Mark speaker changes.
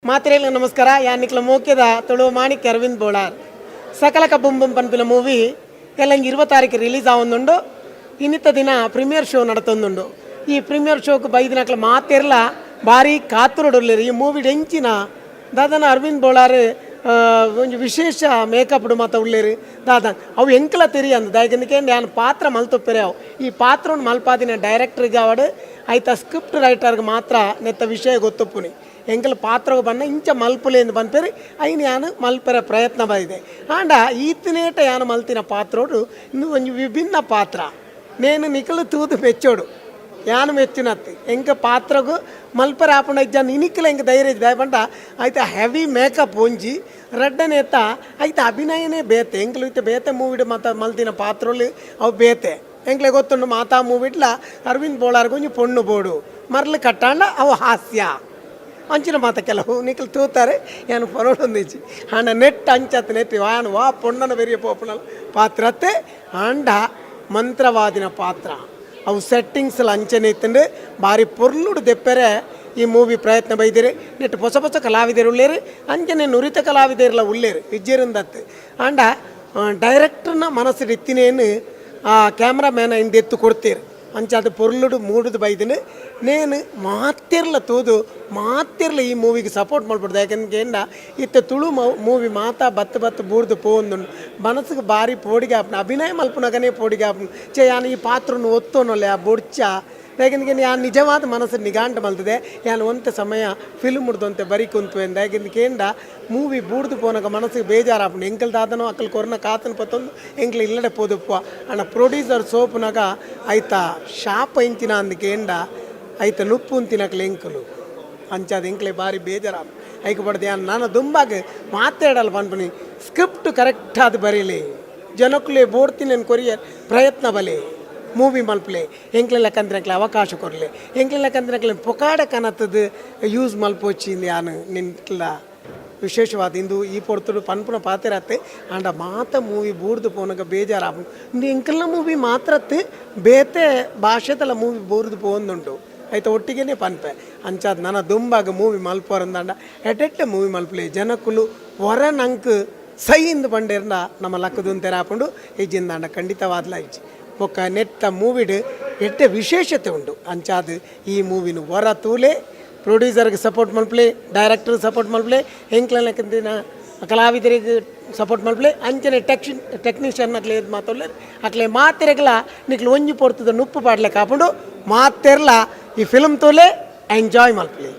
Speaker 1: ಮಾತ್ರೆಲ್ಲ ನಮಸ್ಕಾರ. ಯಾನಿಕ್ಲ ಮೋಕ್ಯದ ತುಳು ಮಾಣಿಕ್ಯ ಅರವಿಂದ್ ಬೋಳಾರ್. ಸಕಲಕ ಬುಂ ಬುಂ ಪನ್ಪಿನ ಮೂವಿ ಎಲ್ಲಂಗೆ 20 ತಾರೀಕು ರಿಲೀಸ್ ಆವೊಂದುಂಡು. ಇನ್ನಿತ್ತ ದಿನ ಪ್ರೀಮಿಯರ್ ಶೋ ನಡತೊಂದುಂಡು. ಈ ಪ್ರೀಮಿಯರ್ ಶೋಕ್ ಬೈದಿನಕ್ಲ ಮಾತೆರ್ಲ ಬಾರಿ ಕಾತುರಡುಲ್ಲೆರ್. ಈ ಮೂವಿ ಎಂಚಿನ ದಾದನ ಅರವಿಂದ್ ಬೋಳಾರ್ ಒಂಜಿ ವಿಶೇಷ ಮೇಕಪ್ ಮಾತ ಉಲ್ಲೇರು ದಾದ ಅವು ಎಂಕಲ ತೆರಿಯಂದು. ದಾಯೆಗಂದಕ್ಕೆ ಯಾನ್ ಪಾತ್ರ ಮಲ್ತೊಪ್ಪೆರೆ ಅವು. ಈ ಪಾತ್ರನ್ ಮಲ್ಪಾದಿನ ಡೈರೆಕ್ಟರ್ಗೆ ಆವಡ್, ಐತ ಸ್ಕ್ರಿಪ್ಟ್ ರೈಟರ್ಗೆ ಮಾತ್ರ ನೆತ್ತ ವಿಷಯ ಗೊತ್ತುಪ್ಪುನಿ. ಎಂಕಲ ಪಾತ್ರಗ್ ಬನ್ನ ಇಂಚ ಮಲ್ಪುಲೇಂದು ಪನ್ಪೆರ್, ಐನ್ ಯಾನ್ ಮಲ್ಪೆರೆ ಪ್ರಯತ್ನ ಬೈದೆ. ಆಂಡ ಈತನೇಟ ಯಾನ್ ಮಲ್ತಿನ ಪಾತ್ರೋಡು ಇಂದು ಒಂಜಿ ವಿಭಿನ್ನ ಪಾತ್ರ. ನೇನು ನಿಕಲು ತೂದು ಮೆಚ್ಚೋಡು, ಯಾನ್ ಮೆಚ್ಚುನತ್ತು. ಎಂಕ ಪಾತ್ರಗು ಮಲ್ಪೆರೆ ಆಪುಂಡ ಇಜ್ಜಾನ್ ಇನಿಕ್ಲ ಎಂಕ್ ಧೈರ್ಯ ಇಜ್ಜಿ. ದಾಯೆ ಪಂಡ ಐತ ಹೆವಿ ಮೇಕಪ್ ಒಂಜಿ, ರಡ್ಡನೇತ ಐತ ಅಭಿನಯನೇ ಬೇತೆ. ಎಂಕ್ಲು ಇತ್ತೆ ಬೇತೆ ಮೂವಿಡ್ ಮಾತ ಮಲ್ತಿನ ಪಾತ್ರೊಲು ಅವು ಬೇತೆ. ಎಂಕ್ಲೆ ಗೊತ್ತುಂಡು, ಮಾತಾ ಮೂವಿಡ್ಲ ಅರವಿಂದ್ ಬೋಳಾರ್ಗ್ ಒಂಜಿ ಪೊಣ್ಣು ಬೋಡು, ಮರ್ಲು ಕಟ್ಟಾಂಡ ಅವು ಹಾಸ್ಯ ಅಂಚಿನ ಮಾತ ಕೆಲವು ನಿಕಲ್ ತೂತಾರೆ. ಯಾನ್ ಪನೊಡೊಂದಿಜ್ಜಿ. ಆಂಡ ನೆಟ್ ಅಂಚತ್ ನೆಟ್ ಯಾನ್ ವಾ ಪೊಣ್ಣನ ಬೆರಿಯ ಪೋಪುನ ಪಾತ್ರತೆ. ಆಂಡ ಮಂತ್ರವಾದಿನ ಪಾತ್ರ, ಅವು ಸೆಟ್ಟಿಂಗ್ಸ್ ಅಂಚನೆ ಇತ್ತಂಡು. ಬಾರಿ ಪೊರ್ಲುಡು ದೆಪ್ಪೆರೆ ಈ ಮೂವಿ ಪ್ರಯತ್ನ ಬೈದಿರಿ. ನೆಟ್ ಹೊಸ ಹೊಸ ಕಲಾವಿದರು ಉಳ್ಳೇರು, ಅಂಚನೆ ನುರಿತ ಕಲಾವಿದರ್ಲ ಉಳ್ಳೇರು, ಇಜ್ಜೇರಿಂದತ್ತು. ಆಂಡ ಡೈರೆಕ್ಟರ್ನ ಮನಸ್ಸು ಇತ್ತಿನೇನು ಆ ಕ್ಯಾಮ್ರಾಮ್ಯಾನ್ ಇಂದ ಎತ್ತು ಕೊಡ್ತೀರು. ಅಂಚಾದ ಪೊರ್ಲುಡು ಮೂಡುದು ಬೈದಿನಿ. ನೇನು ಮಾತೆರ್ಲ ತೂದು ಮಾತೆರ್ಲ ಈ ಮೂವಿಗೆ ಸಪೋರ್ಟ್ ಮಲ್ಪೊಡು. ಯಾಕಂದ್ರೆ ಇತ್ತೆ ತುಳು ಮೂವಿ ಮಾತಾ ಬತ್ತು ಬತ್ತು ಬೂರ್ದು ಪೋವೊಂದುಂಡು. ಮನಸ್ಸಿಗೆ ಬಾರಿ ಪೋಡಿಗೆ ಆಪುಂಡು. ಅಭಿನಯ ಮಲ್ಪುನಗನೇ ಪೋಡಿಗೆ ಆಪುಂಡು. ಚೆ, ಯಾನ್ ಈ ಪಾತ್ರನು ಒತ್ತೊನೊಲ್ಲೆ, ಆ ಬೊಡ್ಚ. ಯಾಕಂದ್ರೆ ಯಾನ್ ನಿಜವಾದ ಮನಸ್ಸು ನಿಗಾಂಟ ಮಲ್ತದೆ. ಯಾನ್ ಒಂತೆ ಸಮಯ ಫಿಲ್ಮ್ ಒಂತೆ ಬರಿ ಕುಂತು. ಯಾಕಂದ್ರೆ ಕೇಂಡ ಮೂವಿ ಬೂಡ್ದು ಪೋನಗ ಮನಸ್ಸಿಗೆ ಬೇಜಾರಾಪುಂಡು. ಎಂಕಲ್ ದಾದನೋ ಅಕ್ಕಲ್ ಕೊರ್ನ ಕಾತನ ಪತ್ತೊಂದು ಎಂಕ್ಲ ಇಲ್ಲಡೆ ಪೋದುಪ್ಪ. ಅಣ್ಣ ಪ್ರೊಡ್ಯೂಸರ್ ಸೋಪುನಗ ಐತ ಶಾಪ ಇಂಚಿನ ಅಂದ್ ಕೇಂಡ ಐತ ನುಪ್ಪು ಅಂತಿನಕ್ಲೆ ಎಂಕಲು ಅಂಚಾದ ಎಂಕ್ಲೆ ಬಾರಿ ಬೇಜಾರ ಐಕ್ ಪಡ್ದು. ಯಾನ್ ನಾನು ದುಂಬಾಗ ಮಾತಾಡಲ್ಲ ಪನ್ಪುನಿ, ಸ್ಕ್ರಿಪ್ಟ್ ಕರೆಕ್ಟ್ ಆದ್ ಬರೀಲಿ, ಜನಕ್ಕುಲೆ ಬೋಡ್ತಿನ ಕೊರಿಯ ಪ್ರಯತ್ನ ಬಲೆ, ಮೂವಿ ಮಲ್ಪಲೆ. ಎಂಕ್ಲೆ ಲೆಕ್ಕಂದ್ರೆ ಅವಕಾಶ ಕೊರ್ಲೆ. ಎಂಕ್ಲೆ ಲೆಕ್ಕಂದ್ರೆ ಪೊಕಾಡ ಕನತದ ಯೂಸ್ ಮಲ್ಪೊಚ್ಚಿಂದು ಯಾನು ನಿಂತ್ಲ ವಿಶೇಷವಾದ ಇಂದು ಈ ಪೊರ್ತುಡು ಪನ್ಪುನ ಪಾತೆರತ್ತೆ. ಆಂಡ ಮಾತ ಮೂವಿ ಬೂರ್ದು ಪೋನಗ ಬೇಜಾರಾಪುಂಡು. ಇಂದು ಎಂಕಲ್ನ ಮೂವಿ ಮಾತ್ರತ್ತೆ, ಬೇತೆ ಭಾಷೆದಲ ಮೂವಿ ಬೂರ್ದು ಪೋವೊಂದುಂಡು. ಐತ ಒಟ್ಟಿಗೆನೆ ಪನ್ಪೆ. ಅಂಚಾದ್ ನನ ದುಂಬಾಗ ಮೂವಿ ಮಲ್ಪರಂದಾಂಡ ಎಡೆಟ್ಟೆ ಮೂವಿ ಮಲ್ಪಲೆ. ಜನಕುಲು ವರ ನಂಕ್ ಸೈ ಇಂದು ಪಂಡೇರ್ನ ನಮ್ಮ ಲಕ್ಕದುಂತೆರ ಆಪುಂಡು. ಇಜ್ಜಿಂದಾಂಡ ಖಂಡಿತವಾದ್ಲ ಇಜ್ಜಿ. ಬೊಕ್ಕ ನೆತ್ತ ಮೂವಿಡ್ ಎಡ್ಡೆ ವಿಶೇಷತೆ ಉಂಡು. ಅಂಚಾದ್ ಈ ಮೂವಿನ ವರ ತೂಲೆ, ಪ್ರೊಡ್ಯೂಸರ್ಗೆ ಸಪೋರ್ಟ್ ಮಲ್ಪಲೆ, ಡೈರೆಕ್ಟರ್ ಸಪೋರ್ಟ್ ಮಲ್ಪಲೆ, ಎಂಕ್ಲನ ಕಲಾವಿದರಿಗೆ ಸಪೋರ್ಟ್ ಮಲ್ಪಲೆ. ಅಂಚನೆ ಟೆಕ್ನಿಷಿಯನ್ ಅಕ್ಲೆ ಮಾತೊಲ್ಲೆ, ಅಕ್ಲೆ ಮಾತೆರೆಗ್ಲ ನಿಕ್ಲು ಒಂಜಿ ಪೊರ್ತುದ ನುಪ್ಪು ಪಾಡ್ಲೆ ಕಾಪುಂಡು. ಮಾತೆರ್ಲ ಈ ಫಿಲ್ಮ್ ತೂಲೆ, ಎಂಜಾಯ್ ಮಲ್ಪಲೆ.